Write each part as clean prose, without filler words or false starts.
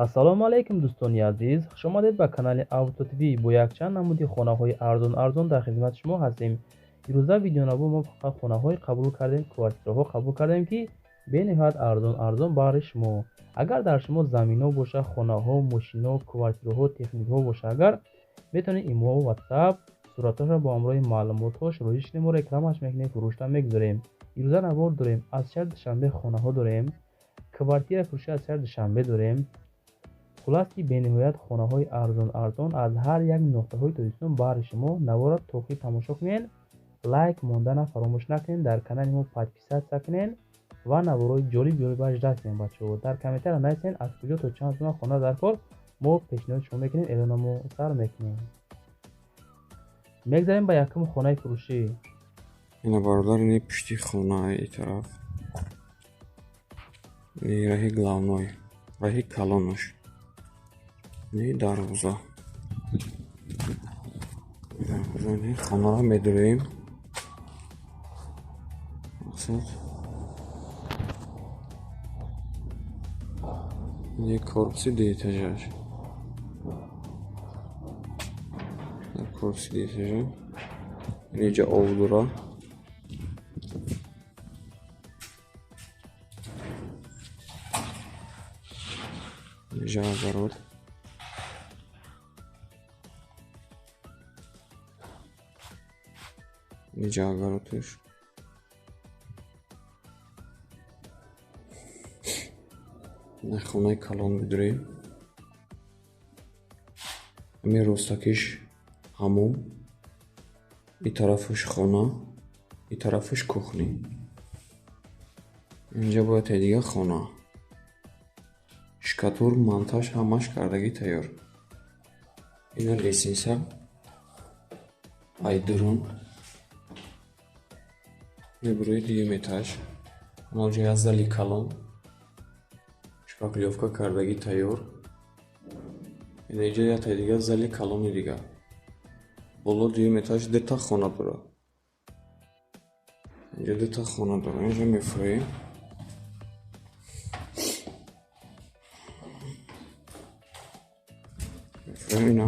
Ассалому алайкум дӯстони азиз, хуш омадед ба канали Авто ТВ. Бо якчанд намуди хонаҳои арзон-арзон дар хизмати шумо ҳастем. Ирӯза видеонавор мо фақат хонаҳое қабул кардем, квартираҳо қабул кардем, ки бениҳоят арзон-арзон баҳри шумо. Агар дар шумо заминҳо боша, хонаҳо, мошинҳо, квартираҳо, техникаҳо боша, агар метавонед имо, WhatsApp суратҳоро бо ҳамроҳи маълумотҳо шуроиш кунем, мо рекламаш мекунем, фурӯшта мегузорем. Ирӯза навор дорем, аз шаҳри Душанбе хонаҳо дорем, квартира фурӯши аз шаҳри Душанбе дорем. Хулас ки бениҳоят хонаҳои арзон-арзон аз ҳар як нуқтаҳои Тоҷикистон баҳри шумо. Наворро то охир тамошо кунед, лайк мондана фаромӯш накунед, дар канали мо подписаться кунед ва наворҳои ҷолиб ҷолиб ждать кунед. Бачаҳо, дар комментария нависед аз куҷо то чанд сумма хона дар кор, мо пешниҳоди шумо мекунем, эълономо сар мекунем. Мегзарем ба якум хонаи фурӯшӣ. Ина бародар, ини пушти хонаи ин тараф, ини раҳи главной, раҳи калонаш, ини дарвоза, дарвоза, ини хонаро медуроем. Мақсад ини корпуси дуэтажаш, корпуси дуэтажа, инҷа об дора. Инҷа огород, инҷа огородаш. Хонаи калон медурем. Ҳамин ростакиш ҳамом, ин тарафаш хона, ин тарафаш кухни. Инҷа бояд дигар хона. Шкатур, монтаж ҳамаш кардагӣ тайёр. Ина лестница ай дурун мебурои дуюм этаж. Ҳамонҷо як зали калон, шпаклёвка кардагӣ тайёр. Ина инҷа якта дигар зали калони дигар. Боло дуюм этаж дута хона дорад. Инҷа дута хона дорад. Инҷа мефурӯем. Мефурӯем ина.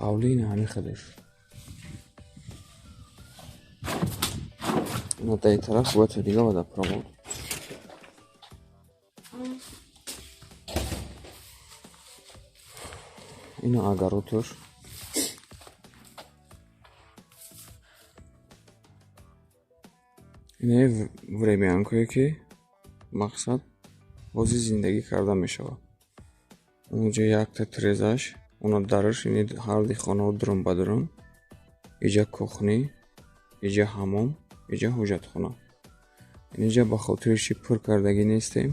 Ҳавли ина ҳамин хелеш. Ина дар ин тараф бояд дигар водопровод. Ина огородаш. Ина времянкое ки мақсад ҳозир зиндагӣ карда мешавад. Онҷо якта тирезаш, она дараш, ини ҳарди хонаҳо дурун ба дурун. Иҷа кухни, иҷа ҳамом, иҷа ҳоҷатхона. Инҷа ба хотири чи пур кардагӣ нестем.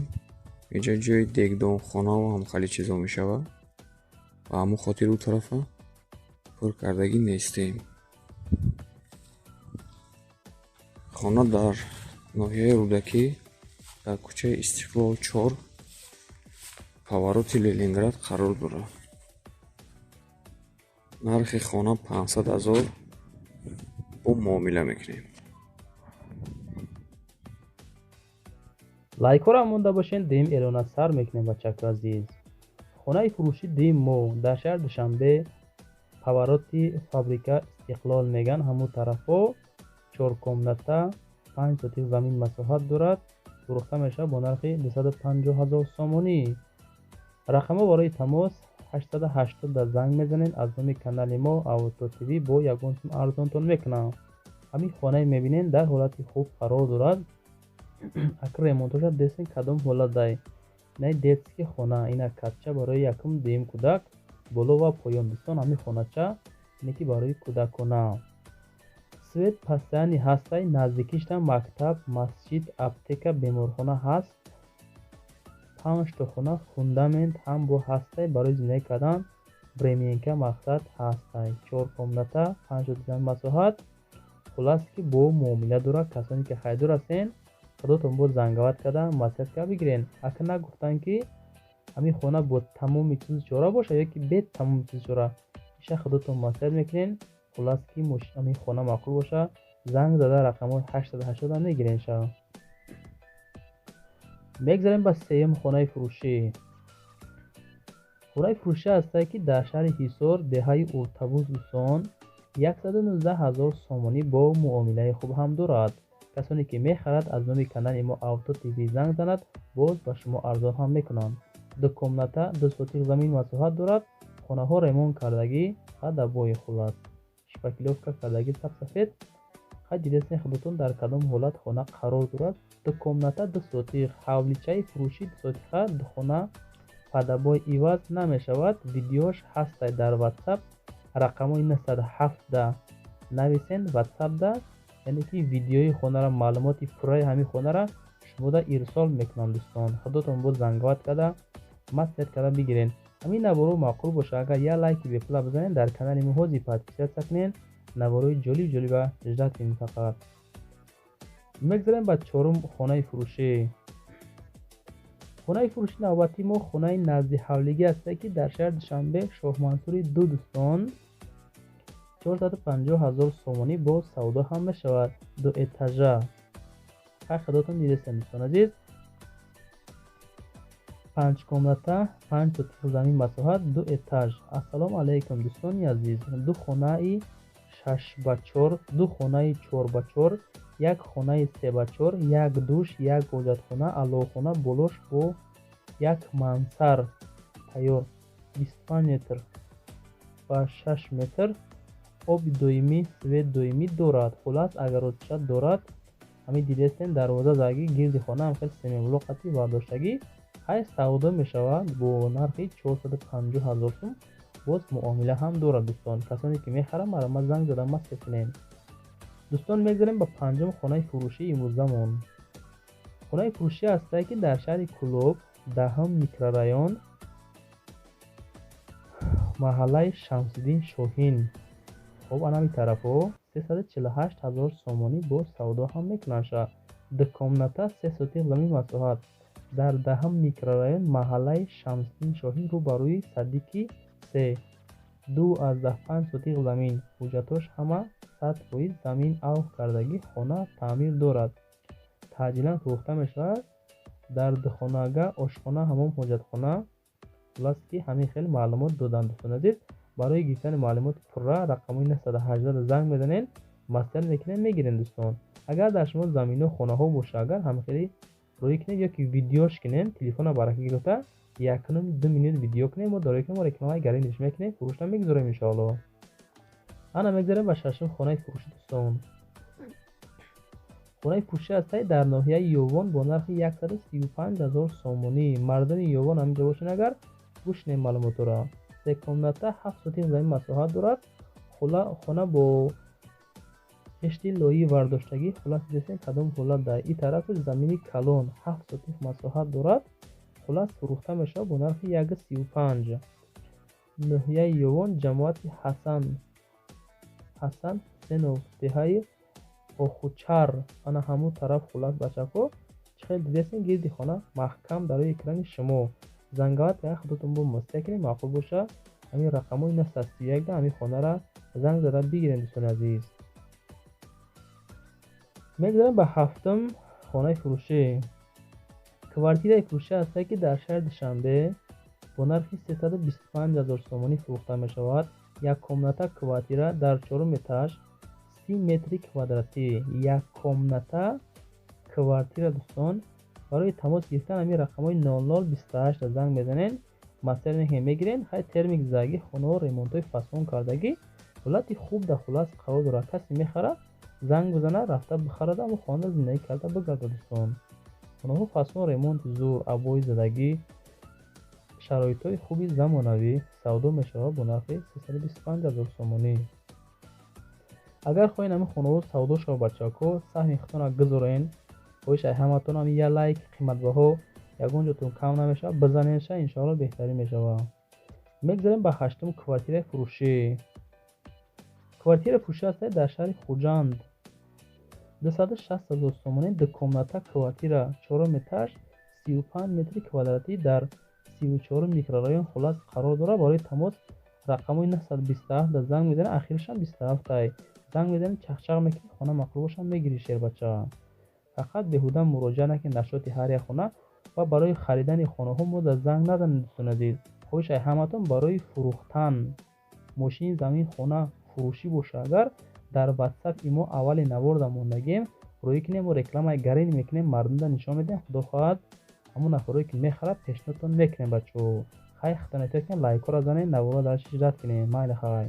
Иҷа ҷои дегдонхонаву ҳамхали чизо мешавад. Ба ҳамон хотир ӯ тарафа пур кардагӣ нестем. Хона дар ноҳияи Рӯдакӣ, дар кӯчаи Истиқлол 4, повороти Ленинград қарор дорад. Нархи хона 500 000, бо муомила мекунем. Лайкҳоро монда бошед, дуюм эълона сар мекунем, бачако азиз. Хонаи фурӯшӣ дуюм мо дар шаҳри Душанбе, повороти фабрика Истиқлол меган, ҳамун тарафҳо, 4 комната, 5 сотих замин масоҳат дорад, фурӯхта мешавад бо нархи 250 000 сомонӣ. Рақамҳо барои тамос 880 да занг мезанед, аз номи канали мо Авто ТВ бо ягон сум арзонтон мекунам. Ҳамин хонае мебинед дар ҳолати хуб қарор дорад. Акр ремонтоша дестен кадом ҳолат дай. Ина детский хона, ина катча барои якум дуюм кӯдак, боло ва поён. Дӯстон, ҳамин хонача ине ки барои кӯдакона. Свет постоянный ҳастай, наздикишта мактаб, масҷид, аптека, беморхона ҳаст. 5 то хона фундамент ҳам бо ҳастай, барои зиндагӣ кардан временка мақсад ҳастай. 4 комната, 5 то дизайн масоҳат. Хулас ки бо муомила дорад. Касоне ки харидор ҳастен, худотон бо зангават карда маслиҳат карда бигирен. Ака нагуфтанд ки ҳамин хона бо тамоми чизу чора бошад ё ки бе тамоми чизу чора. Иша худотон маслиҳат мекунен. Хулас ки ҳамин хона маъқул боша, занг зада рақамҳои 880 мегирен ша. Мегзарем ба сеюм хонаи фурӯшӣ. Хонаи фурӯшӣ ҳастае, ки дар шаҳри Ҳисор, деҳаи Уртабуз, дӯстон, 119 ҳазор сомонӣ бо муомилаи хуб ҳам дорад. Касоне ки мехарад, аз номи канали мо Авто ТВ занг занад, боз ба шумо арзон ҳам мекунанд. Ду комната, 2 сотих замин масоҳат дорад. Хонаҳо ремонт кардагӣ ва дабои хулас шпаклёвка кардагӣ, сабсафед. Хай, дидастен худатон, дар кадом ҳолат хона қарор дорад. Ду комната, 2 сотих, ҳавличаи фурӯшӣ, 2 сотиха, ду хона падабой иваз намешавад. Видеош ҳастай дар WhatsApp, рақамҳои 907 нависен WhatsApp-да, яъне ки видеои хонара, маълумоти пурраи ҳамин хонара шумода ирсол мекунам, дӯстон. Худотон боз занговат карда, маслиҳат карда бигирен. Ҳамин наворо маъқул боша, агар як лайки бепула бизанед, дар канали мо ҳозир подписаться кунед, наворои ҷолиб ҷолиба ждать кунед фақат. Мегзарем ба чорум хонаи фурӯшӣ. Хонаи фурӯши навбатии мо хонаи назди ҳавлигӣ ҳастае, ки дар шаҳри Душанбе, Шоҳмансури 2, дӯстон, 450 ҳазор сомонӣ бо савдо ҳам мешавад. Ду этажа. Хай, худотон дидестем, дӯстон азиз. Панҷ комната, 5 сотих замин масоҳат, ду этаж. Ассалому алайкум, дӯстони азиз. Ду хонаи 6 ба 4, ду хонаи 4 ба 4, як хонаи 3 ба 4, як душ, як ҳоҷатхона, алоҳхона, болош бо як мансар тайёр, 25 метр ба 6 метр, оби доимӣ, свет доимӣ дорад. Хулас, огородча дорад. Ҳамин дидестем, дарвоза заги, гирди хона ҳам хел семиблок қати бардоштагӣ. Хай, савдо мешавад бо нархи 450 ҳазор сум, боз муомила ҳам дорад, дӯстон. Касоне ки мехаранд, марҳамат, занг зада маслиҳат кунед, дӯстон. Мегзарем ба панҷум хонаи фурӯшии имрӯзамон. Хонаи фурӯшӣ ҳастае, ки дар шаҳри Кӯлоб, 10-ум микрорайон, маҳаллаи Шамсиддин Шоҳин. Хоб, анами тарафҳо 348 ҳазор сомонӣ бо савдо ҳам мекунанд ша. Ду комната, 3 сотих замин масоҳат, дар 10-ум микрорайон, маҳаллаи Шамсиддин Шоҳин, рӯ ба рӯи садики се, 2,5 сотих замин. Ҳуҷҷатош ҳама 100%, замин авф кардагӣ, хона таъмир дорад, таъҷилан фурӯхта мешавад. Дар духонага ошхона, ҳамом, ҳоҷатхона. Хулас, ки ҳамин хел маълумот доданд, дӯстони азиз. Барои гирифтани маълумоти пурра рақамҳои 918 занг мезанед, маслиҳат мекунед, мегиред, дӯстон. Агар дар шумо замино, хонаҳо боша, агар ҳамхели рӯӣ кунед ё ки видеош кунед, телефона барака гирифта, 1,5-2 минут видео кунед, мо дорои мо рекламаи гариниш мекунем, фурӯшта мегузорем, иншоалло. Ана, мегзарем ба шашум хонаи фурӯшӣ, дӯстон. Хонаи фурӯшӣ ҳастае дар ноҳияи Ёвон бо нархи 135 ҳазор сомонӣ. Мардуми Ёвон ҳаминҷо бошед, агар гӯш кунед маълумотҳоро. Се комната, 7 сотих замин масоҳат дорад. Хона бо хишти лоии вардоштагӣ. Хулас, дидестем, кадом ҳолат дар ин тарафаш замини калон, 7 сотих масоҳат дорад. Хулас, фурӯхта мешавад бо нархи 1,35. Ноҳияи Ёвон, ҷамоати Ҳасан Ҳусенов, деҳаи Охучар, ана ҳамун тараф. Хулас, бачаҳо, чӣ хел дидестем, гирди хона маҳкам дар рӯи экрани шумо. Занговат кунед, худотон бо маслиҳат кунед, маъқул боша, ҳамин рақамҳои 931 ҳамин хонара занг зада бигиред, дӯстони азиз. Мегзарем ба ҳафтум хонаи фурӯшӣ. Квартираи фурӯшӣ ҳастае, ки дар шаҳри Душанбе бо нархи 325 ҳазор сомонӣ фурӯхта мешавад. Як комната квартира дар чорум этаж, 30 метри квадратӣ, як комната квартира, дӯстон. Барои тамос гирифтан ҳамин рақамҳои 0028 занг мезанед, маслиҳат мекунед, мегиред. Хай, термик задагӣ, хонаҳо ремонтҳои фасон кардагӣ, ҳолати хуб дар хулас қарор дорад. Касе мехарад, занг бизанад, рафта бихарад, аммо хонада зиндагӣ карда бигардад, дӯстон. Хонаҳо фасон, ремонти зур, обои задагӣ, шароитҳои хуби замонавӣ, савдо мешавад бо нархи 325 ҳазор сомонӣ. Агар хоҳед ҳамин хонаҳо савдо шавад, бачаҳо, саҳми худтонро гузорен. Хоҳиш ай ҳаматон, ҳамин як лайк қиматбаҳо, ягон ҷотон кам намешавад, бизанедша, иншоалло, беҳтарин мешавад. Мегзарем ба ҳаштум квартираи фурӯшӣ. Квартираи фурӯшӣ ҳастае дар шаҳри Хуҷанд, 260 ҳазор сомонӣ, дукомната квартира, чорум этаж, 35 метри квадратӣ, дар 34-ум микрорайон, хулас, қарор дорад. Барои тамос рақамҳои 927 занг мезанед, ахирашам 27-ай. Занг мезанед, чахчақ мекунед, хона маъқул бошад, мегирӣ, шербача. Фақат беҳуда муроҷиат накунед дар шоти ҳар як хона. Ва барои харидани хонаҳо мо дар занг назанед, дӯстони азиз. Хоҳиш ай ҳаматон, барои фурӯхтан мошин, замин, хона фурӯшӣ боша, агар дар Ватсап имо аввали наворда мондагем, рӯӣ кунем, мо рекламаи гарин мекунем, мардумда нишон медиҳем. Худо хоҳад, ҳамон нафарое ки мехарад, пешниҳодтон мекунем. Бачаҳо, хай, хатонетиёт кунем, лайкҳоро занед, наворро дар шижрат кунем. Майли, хай.